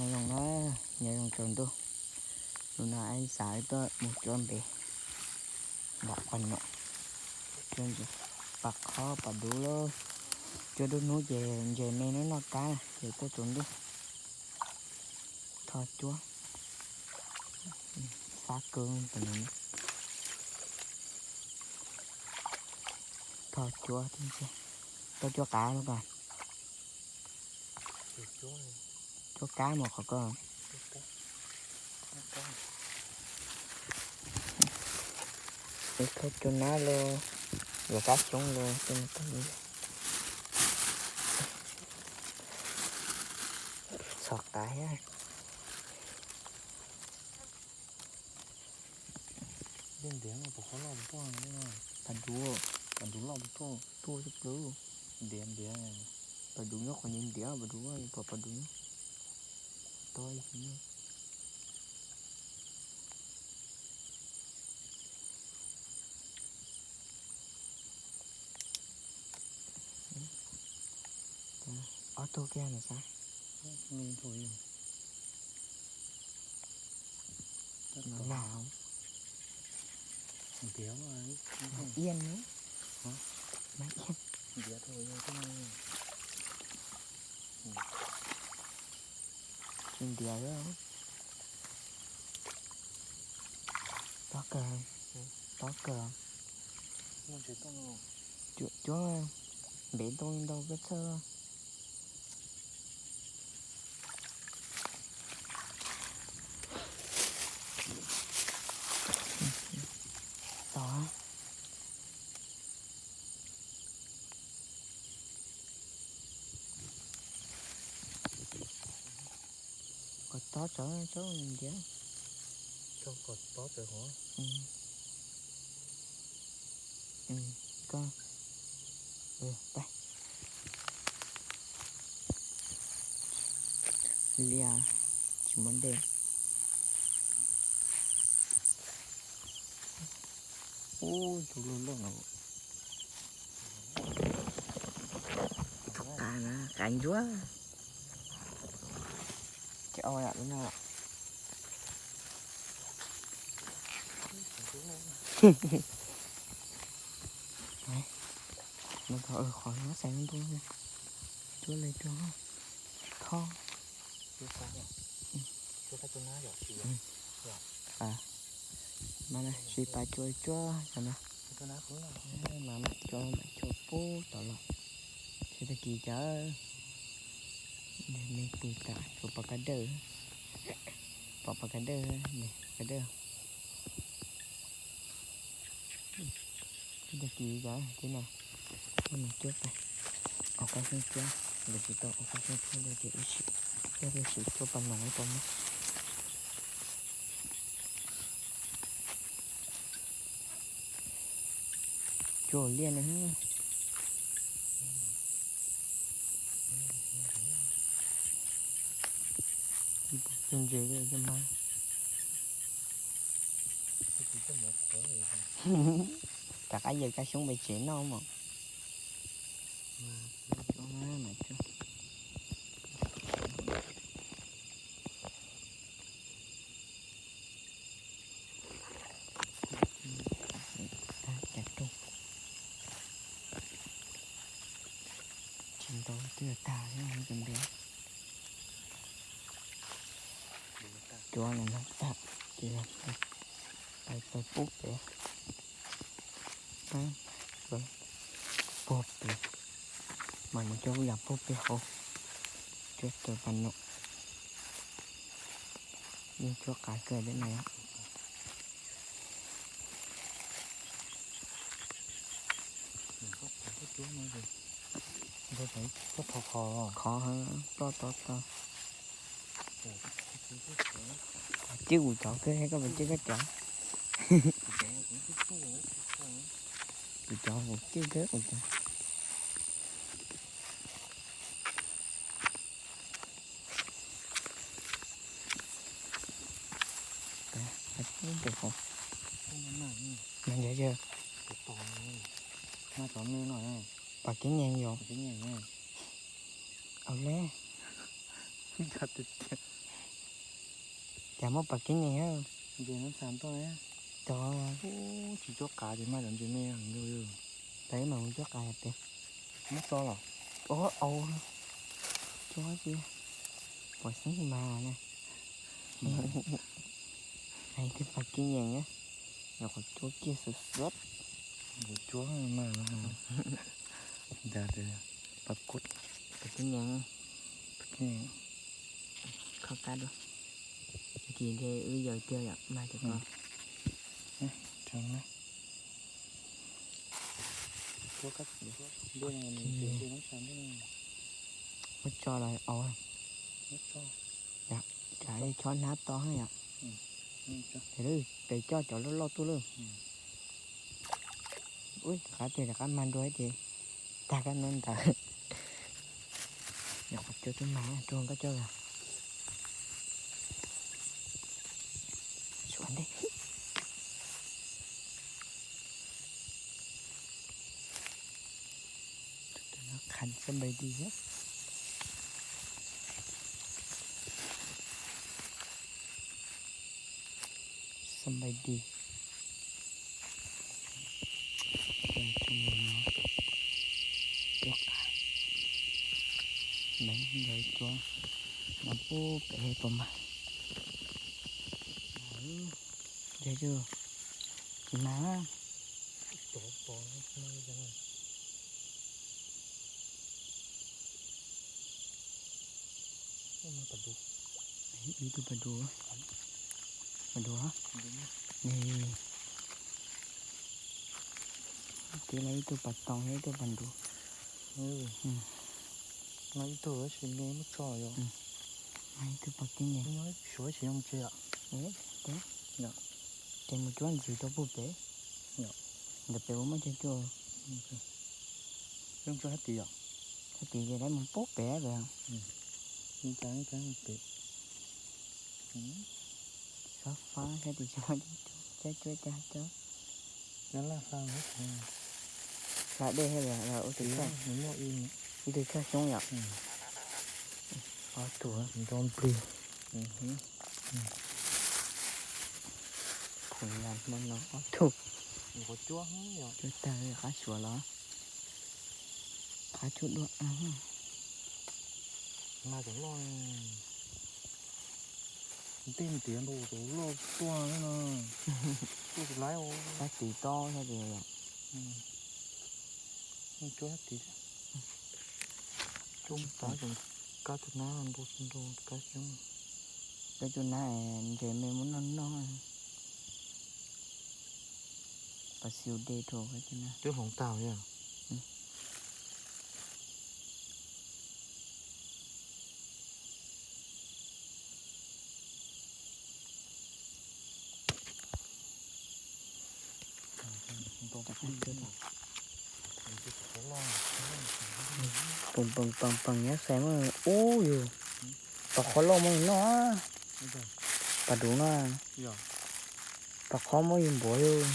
Nyob zoo na, nyob zoo tsaus ntuj. Hnub no wb xav tuaj mus cuab npe nram qhov no, cuab ntses, pas khob pas duv lauj. Cuab dub hnub ces ntses me no noj kab na ces tuaj tsaus ntuj. Tho cuab, fab kawg tam no. Tho cuab, tho cuab qav los ko. Cuab kab mus qhov ko. Es tho cuab nab los, yuav kab xyoob los, txhom qav thiab. Dej ntiav no puas qhov loj puas tuaj, pas duv, pas duv loj puas tuaj, tuaj tsis plawv. Ntiav ntiav, pas duv nyob qhov ntiav ntiav, pas duv, pas pas duv nyob tod ib tug nyob. Ob tug kiag na xav. Me tug yog. Lam. Ntiav, Maiv Iab na. Maiv Iab. Ntiav tau yog. Tsis ntiav lawm. Tob kawg, tob kawg. Cuab, cuab npev ntoo li ntau peb txhawj. Tau. Kom tob tsawv, tsawv ntiav. Kom tob tsawv hov. Koj, pab. Liaj tsis muaj dej. Ub, tus loj loj no. Qav na, qav ntsuab. Ces au lawm no. No tau qhov no xais ntuj, cuab li cuab, thob. Mas sis pas cuab cuab cov no, mas mam cuab mam cuab pub tod los. Tsis tag kis cas, me pw tas tsuas pom kab dawj, pom pom kab dawj, kab dawj. Tsis tag kis cas tib no, mus cuab pais, ua kab xyoob cuab, nkawd tsis tau ua kab xyoob cuab ces wb sim, wb sim cuab pas noog ib tau mas. Cuab liaj na. Cuab ntses li cov mas. Rov qab yawg kab xyoob pem tsev noj mas. Tsis ntau twb tag thiab cov npe. Cuab no tag ces pais pub pem, puag pem, mas mus cuab yam puag pem hauv, cuab tau pas noog. Yeej cuab qav kawg thiab na. Qhov, qhov ploj tod tod. Cwj kuv cov kawg, koj puas cwj koj cov? Kuv cov kuv cwj kawg kuv cov. Mas ntawd yog pas kev nyees yom? Au le, tiag tiag. Cas muaj pas kev nyeem. Ntses no txham toj. Cov tsis cuab qav ces mas cov ntses me heev li. Peb mas mus cuab qav pem. Muab tso los? Au, cuab tiag. Pom xeeb mas na. Hais tias pas kev nyeem na, nyuam qhuav cuab kiag xwb xwb. Cuab mas, ntawd pas kub, pas kev nyeem, pas kev nyeem. Kho kab dua, tag kis ntshe wb yawg tiag yom, mag cov ko. Muab tso los au. Tsam chob hnab to yom. Pem coj cov loj loj tuaj lawm. Ub, rov qab tiag, rov qab mag nrua ces tag kab no ntawd. Nyuam qhuav cuab tub mag, rub koj coj los. Suav ntej. Khan somebody thiab. Somebody. Coj mus no, cuab qav. Neev yog cuab no pub pem puas mag. Yog tsis mag. Ib tug pas duv, pas duv, tiv lawv ib tug pas toom thiab ib tug pas duv. No ib tug tab sis me muab tso yom. Ib tug pas kev nyeem. Suav tsis zoo tsis yom. Ces mus cuab ntxiv rau puag pem. Ntawm pem ua muaj cog cuag. Zoo tsuag hab tid yom. Hab tid ces lawv mus puag pem pem. Peb, xob fab saib tis tsis muaj cog cuag cag cog. Hla dej thiab los ua tus, ib tug choj xyoob yom. Ob tug nrov nplig. Khoom nyas hmo no ob tug. Cuab tag qab suav los, qab cuab dua. Mas cov loj, tej tiav nrau cov loj tuaj no, tuaj tsis laib. Qab tis tob thiab ces yom. Cuab tis, cuab tas, kab tus nab nrau nrau kab xyoob. Kab tus nab ntses me muab noj noj. Pas xi de rau kab tus nab. Twb hloov tag yom. Pem pem pem pem nyob xais muaj ub yus. Pas qhov loj muaj noj. Pas duv no. Pas qhov muaj yus npuav yus.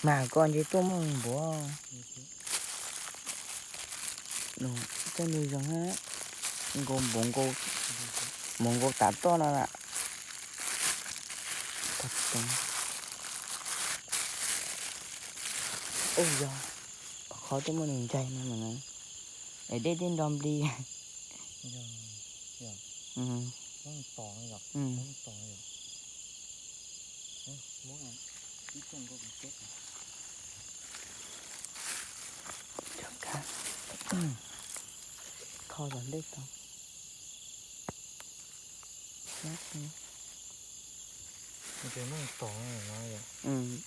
Mas koj ntshe tuaj muaj yus npuav. Coj nws zoo, nkaus npuav nkaus, npuav nkaus tav toj no lawm. Ub yog, pas qhov tuaj muaj nws ntsais no mas, es dej twb nrov nplig. Kho tom ntej tau.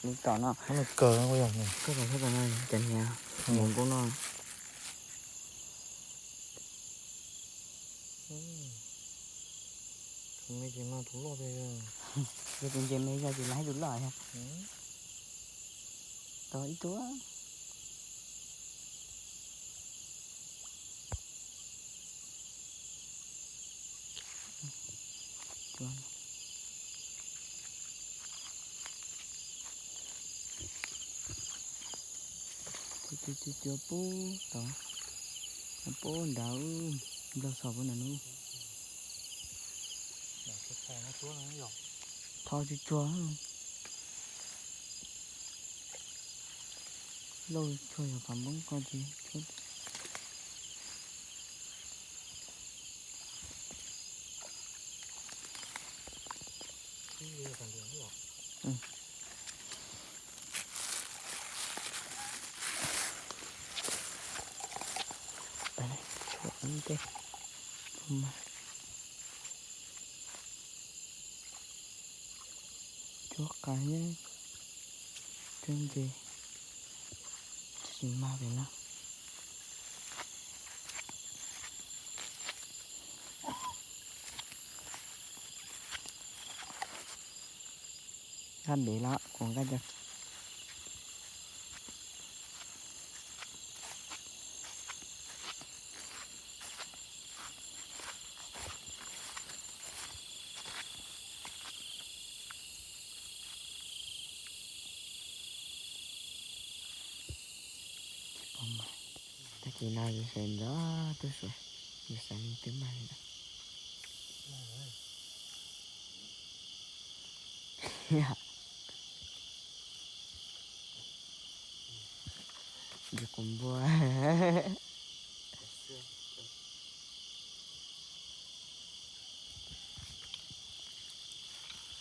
Nws tom no, koj tom no, cov niag npuav nkaus no. Tus me ces mas tus loj tiag. Yog tus ntses me yog tsis laib tus loj thiab. Tau ib tug. Cuab cuab cuab pub tod, pub nrad, nplog xos pub nrad nub. Tho tsuag tsuag. Lauj, tsuag yog phav npoob ko ces. Cuab qas thiab, cuab ntses, tsis mag pem no. Nkag ntev los kuv nkag cov. Tag kis no yus sawv ntxov tuaj suav, yus xav li twb mag li ntawd. Yus quas npua.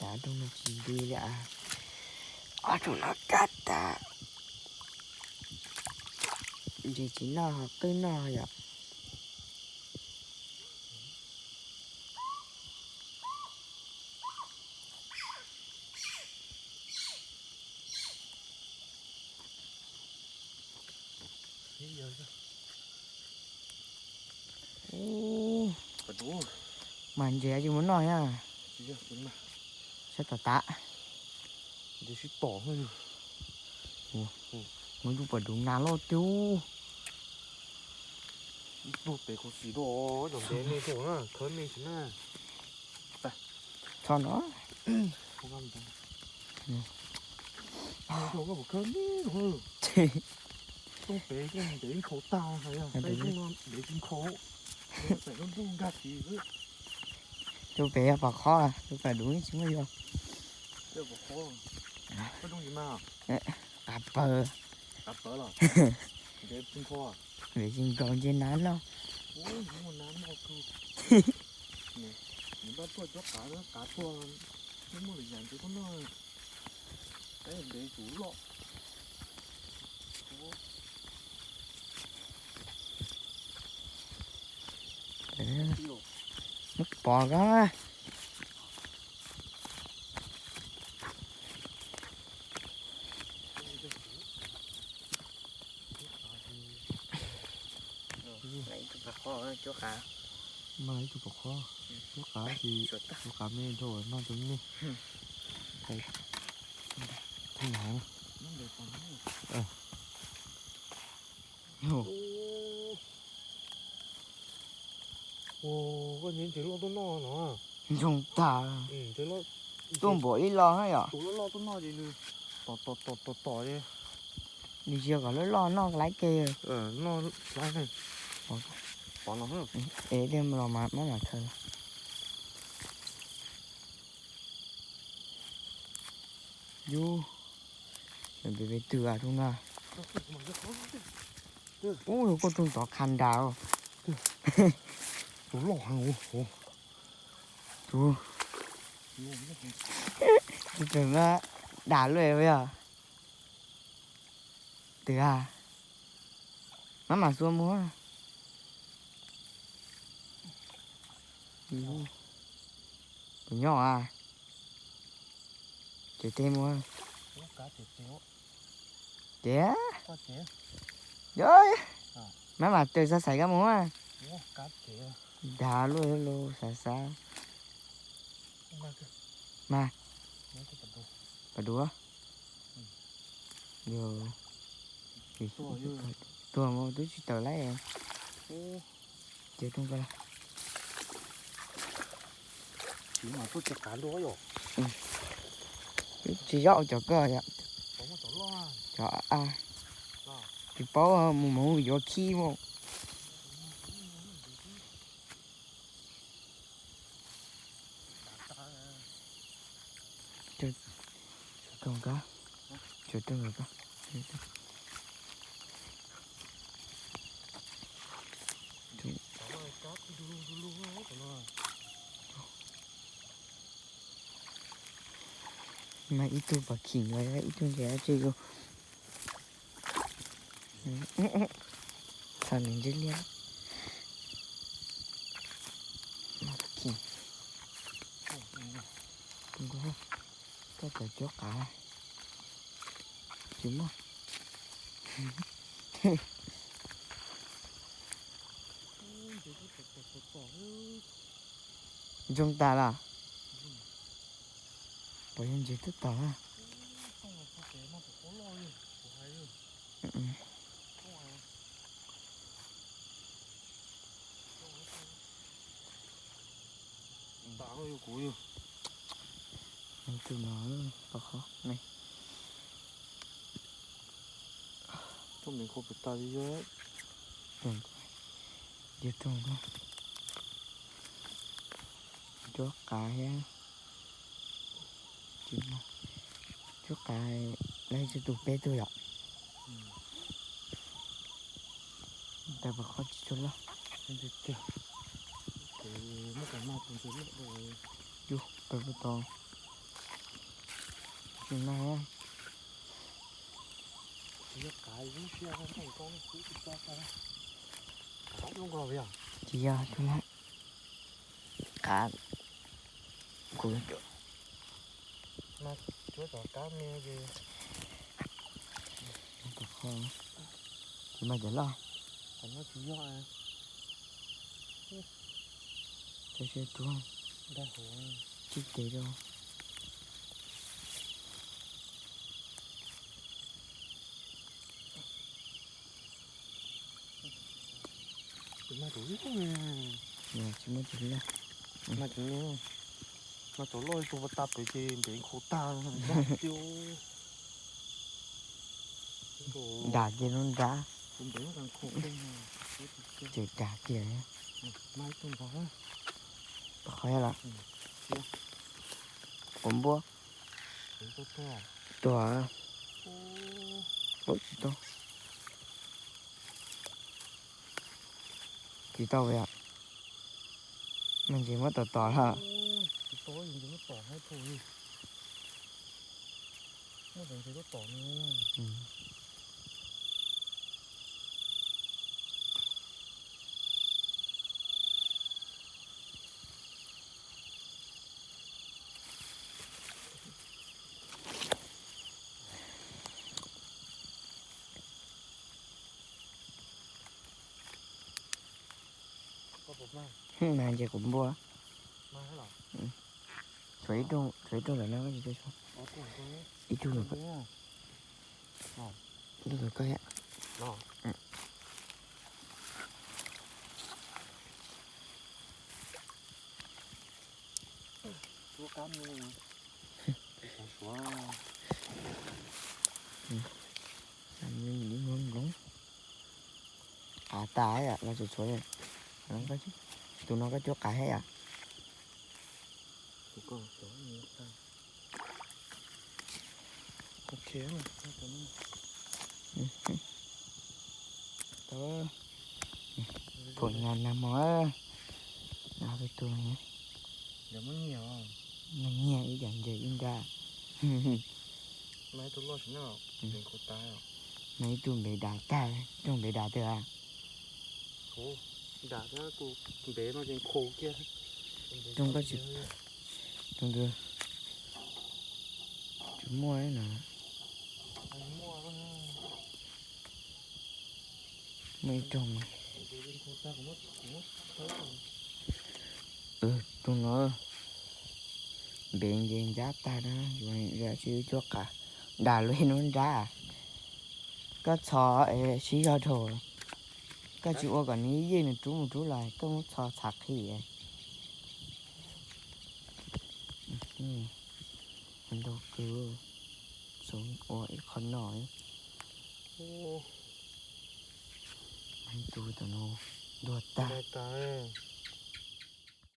Ob tug no tsis nti li, ob tug no kab tas. Ntses tsis noj ho qwj noj yom. Mas ntses tsis muaj noj thiab. Sab tom tav. Mus yus pom dub nas loj tiag. Tuaj pem khuv xim dua, cov ntev me tau na, khawb me tsis na. Txhob no. Khawb me, tuaj pem ntev nkhaus tag, ntev tsis nkhaus, pem lub ntuj nkag tis xwb. Tus pem yog pom qhob, tus pem dub tsis muaj yog. Qav pawg. Vim tsis nkaus nce nav noj. Muab pov koj. Mas ib tug pom qhob, cuab qav ces cuab qav me dhau mas tus me. Koj nce ntses loj tuaj noj no. Ntsoog tag. Tuaj npaum ib lo na yom. Tus loj loj tuaj noj ces nws tom tom tom tom tom li. Nws tsis yog kom loj loj noj laib ke. Es tej los mas mab mam khaws. Yus, pem pem twg a tus na? Ub, yog koj tus tod qha nras. Tus loj heev. Tus, tus pem mas dam luaj yog. Twg a? Mab mam xuas mus. Tus nyob a. Ces tes mus. Ces, yog, mab mam tawm xav xaiv kab mus. Dag luaj los xav xav. Mas, pas dua. Yog, tuag mas twb tsis tawm laib. Ces rooj ko. Twb tsis yob cov ko yom. Cov a, tsis paub mus mus yuav khib mus. Rooj kab, tshuav rooj kab. Mas ib tug pas khim los ib tug ntses dab tsi yus. Txog nws ntsib liab. Mas khim. Koj cov cuab qav tsis muaj. Zoo tas los? Puas yog ntses twb tom na? Tus no pab qhov ne. Rooj npe kho pes tas li yog. Yog rooj, cuab qav thiab. Tsis muaj, cuab qav, lawv tsis tus peb tug yom. Ntawd pab qhov tsis tshua loj. Tiag tiag. Ces muab cov no tus ntses loj dua. Yus pab pab tau. Tsis no. Tsis yog qav lub siab nqaij koj xwb tsis tso tau. Qav zoo nkaus yog. Tsis yog tus no. Qav kuv. Mas cuab tom qab me ces. Tus qhov, tus no cov loj. Qhov no tsis yog. Tso siab tuag. Ntaj huv. Tib tes rau. Tsis muaj tus loj. Mas tus loj tus pas tas pem ces npev nkhaus tag. Dag kiag lub nrad. Ces dag kiag. Qhov los? Quav npua. Tuag. Tsis tau. Tsis tau yom. Mas ntses muab tom tom lawm. Mas ntses quav npua. Tshuav ib rooj, tshuav ib rooj lawm no, ib rooj lawm. Ib rooj lawm koj. Qav tas yom, los tshuav tshuav. Tus no koj cuab qav thiab yom? Pum nyas nag hmo, nag peb tug, nag nyiaj ib yam nce ib nrab. Mas ib tug npe dav tag, ib tug npe dav twg a? Rooj koj tsis, rooj twg tsis muaj na. Muaj ib rooj. Rooj no npe nce ncab tag na, yuav tsis cuab qav, dag luag ib hnub nrab. Koj txhos es siv zog dhau, koj tsis ua kom nws yij nws rub mus rub los koj muab txhos txhav qhi. Ntau kawg, txhob ua ib qho no. Tus no ntuag tag.